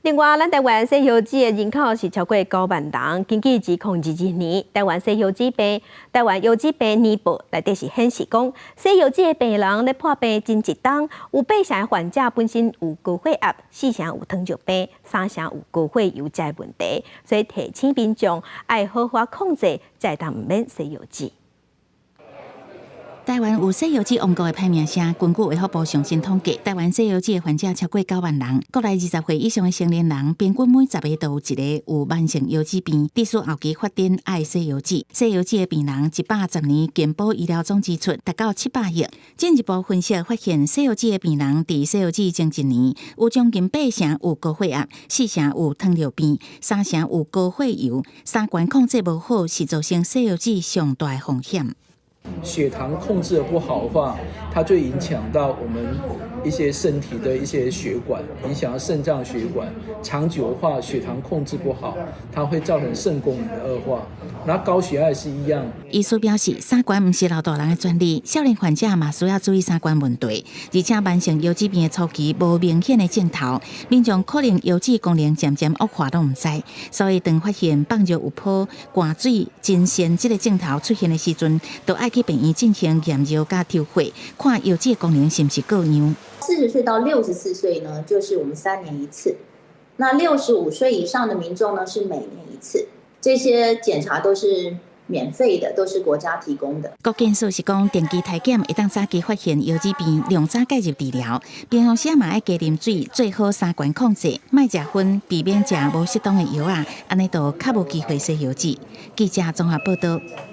另外，咱台灣洗腰子的人口是超過9萬人。根據2022年台灣洗腰子病台灣腰子病年報內底是顯示講，洗腰子的病人咧破病前一冬，有八成的患者本身有高血壓，四成有糖尿病，三成有高血油這個問題，所以提醒民眾愛好好控制，才會當毋免洗腰子。台灣有洗腰子王國的歹名聲，根據衛福部上新統計，台灣洗腰子的患者超過9萬人。國內20歲以上的成年人，平均每10個就有一個有慢性腰子病，致使後期發展愛洗腰子。洗腰子的病人，110年健保醫療總支出達到700億。進一步分析發現，洗腰子的病人佇洗腰子前一年，有將近八成有高血壓，四成有糖尿病，三成有高血油，三高控制無好，是造成洗腰子上大的風險。血糖控制得不好的話，它就影響到我們一些身體的一些血管，影響到腎臟血管。長久的話，血糖控制不好，它會造成腎功能的惡化。那高血壓也是一樣。醫師表示，三高毋是老大人的專利，少年患者嘛需要注意三高問題。而且慢性腰子病的初期無明顯的症頭，民眾可能腰子功能漸漸惡化攏毋知。所以當發現放尿有泡、寒水真鮮這个症頭出現的時陣，就愛去病院進行驗尿佮抽血，看腰子的功能是毋是過樣。40歲到64歲呢，就是我們3年一次；那65歲以上的民眾呢，是每年一次。這些檢查都是免費的，都是國家提供的。國健署是講，定期體檢會當早期發現腰子病，量早介入治療。平常時嘛愛加啉水，做好三高控制，莫食薰，避免食無適當的藥仔，按呢就較無機會洗腰子。記者綜合報道。